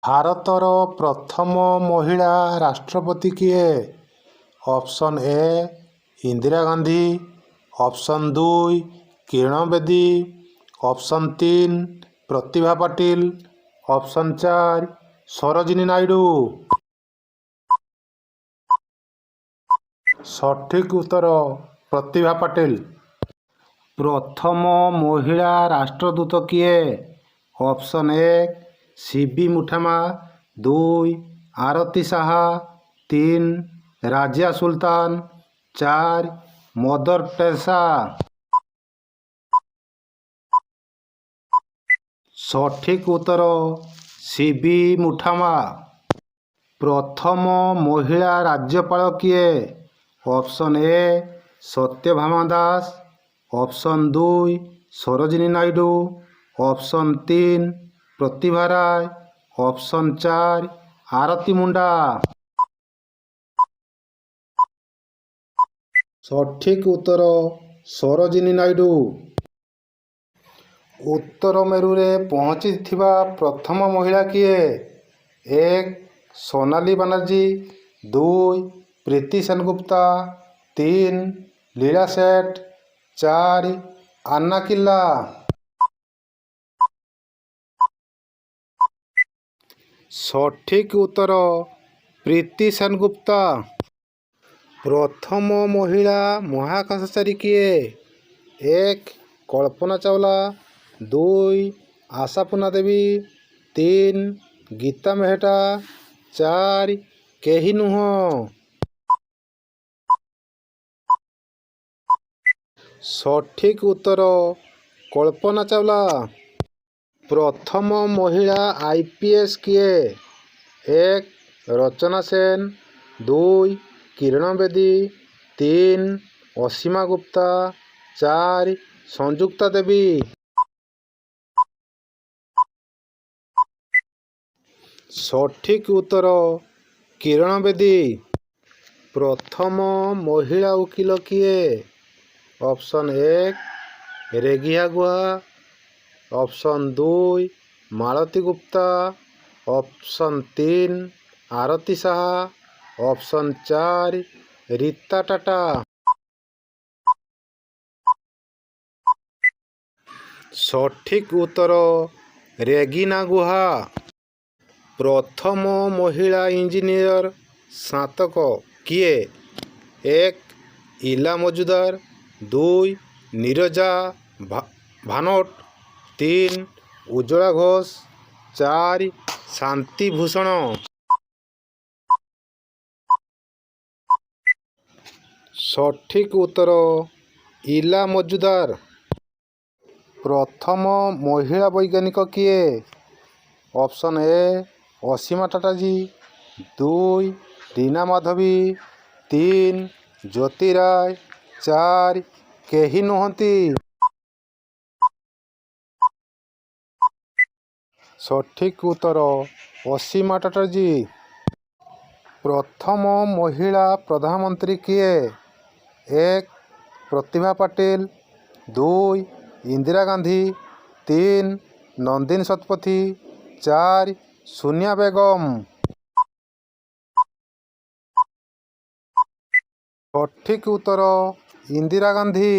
ଭାରତର ପ୍ରଥମ ମହିଳା ରାଷ୍ଟ୍ରପତି କିଏ? Option A Indira Gandhi, option 2 Kiran Bedi, option 3 Pratibha Patil, option 4 Sarojini Naidu. ସଠିକ୍ ଉତ୍ତର ପ୍ରତିଭା ପାଟିଲ। ପ୍ରଥମ ମହିଳା ରାଷ୍ଟ୍ରଦୂତ କିଏ? Option 1 C B. Muthamma, 2 Aarti Saha, 3 Razia Sultan, 4 Mother Teresa. ସଠିକ୍ ଉତ୍ତର ସି.ବି. ମୁଥାମ୍ମା। ପ୍ରଥମ ମହିଳା ରାଜ୍ୟପାଳ କିଏ? Option A Satyabhama Das, option 2 Sarojini Naidu, option 3 Pratibha Ray, option 4 Aarti Munda. ସଠିକ୍ ଉତ୍ତର ସରୋଜିନୀ ନାଇଡୁ। ଉତ୍ତର ମେରୁରେ ପହଞ୍ଚିଥିବା ପ୍ରଥମ ମହିଳା କିଏ? 1 ସୋନାଲି ବାନାର୍ଜୀ, 2 ପ୍ରୀତି ସେନଗୁପ୍ତା, 3 ଲୀଳା ସେଠ, 4 ଆନ୍ନା କିଲ୍ଲା। ସଠିକ୍ ଉତ୍ତର ପ୍ରୀତି ସେନଗୁପ୍ତା। ପ୍ରଥମ ମହିଳା ମହାକାଶଚାରୀ କିଏ? 1 କଳ୍ପନା ଚାୱଲା, 2 ଆଶାପୂର୍ଣ୍ଣା ଦେବୀ, 3 ଗୀତା ମେହଟ୍ଟା, 4 କେହି ନୁହଁ। ସଠିକ୍ ଉତ୍ତର କଳ୍ପନା ଚାୱଲା। ପ୍ରଥମ ମହିଳା ଆଇପିଏସ୍ କିଏ? 1 ରଚନା ସେନ, 2 କିରଣ ବେଦୀ, 3 ଅସୀମା ଗୁପ୍ତା, 4 ସଂଯୁକ୍ତା ଦେବୀ। ସଠିକ୍ ଉତ୍ତର କିରଣ ବେଦୀ। ପ୍ରଥମ ମହିଳା ଓକିଲ କିଏ? ଅପସନ୍ 1 ରେଗିହା Guha, option 2 Malati Gupta, option 3 Aarti Saha, option 4 Rita Tata. ସଠିକ୍ ଉତ୍ତର ରେଗିନା ଗୁହା। ପ୍ରଥମ ମହିଳା ଇଞ୍ଜିନିୟର ସ୍ନାତକ କିଏ? 1 ଇଲା ମଜୁମଦାର, 2 ନୀରଜା ଭାନୋଟ, 3 ଉଜ୍ଜ୍ୱଳା ଘୋଷ, 4 ଶାନ୍ତି ଭୂଷଣ। ସଠିକ୍ ଉତ୍ତର ଇଲା ମଜୁମଦାର। ପ୍ରଥମ ମହିଳା ବୈଜ୍ଞାନିକ କିଏ? ଅପସନ୍ ଏ ଅସୀମା ଚାଟାର୍ଜୀ, 2 ରୀନା ମାଧବୀ, 3 ଜ୍ୟୋତି ରାୟ, 4 କେହି ନୁହନ୍ତି। ସଠିକ୍ ଉତ୍ତର ଅସୀମା ଚାଟାର୍ଜୀ। ପ୍ରଥମ ମହିଳା ପ୍ରଧାନମନ୍ତ୍ରୀ କିଏ? 1 ପ୍ରତିଭା ପାଟିଲ, 2 ଇନ୍ଦିରା ଗାନ୍ଧୀ, 3 ନନ୍ଦିନୀ ଶତପଥୀ, 4 ସୋନିଆ ବେଗମ। ସଠିକ୍ ଉତ୍ତର ଇନ୍ଦିରା ଗାନ୍ଧୀ।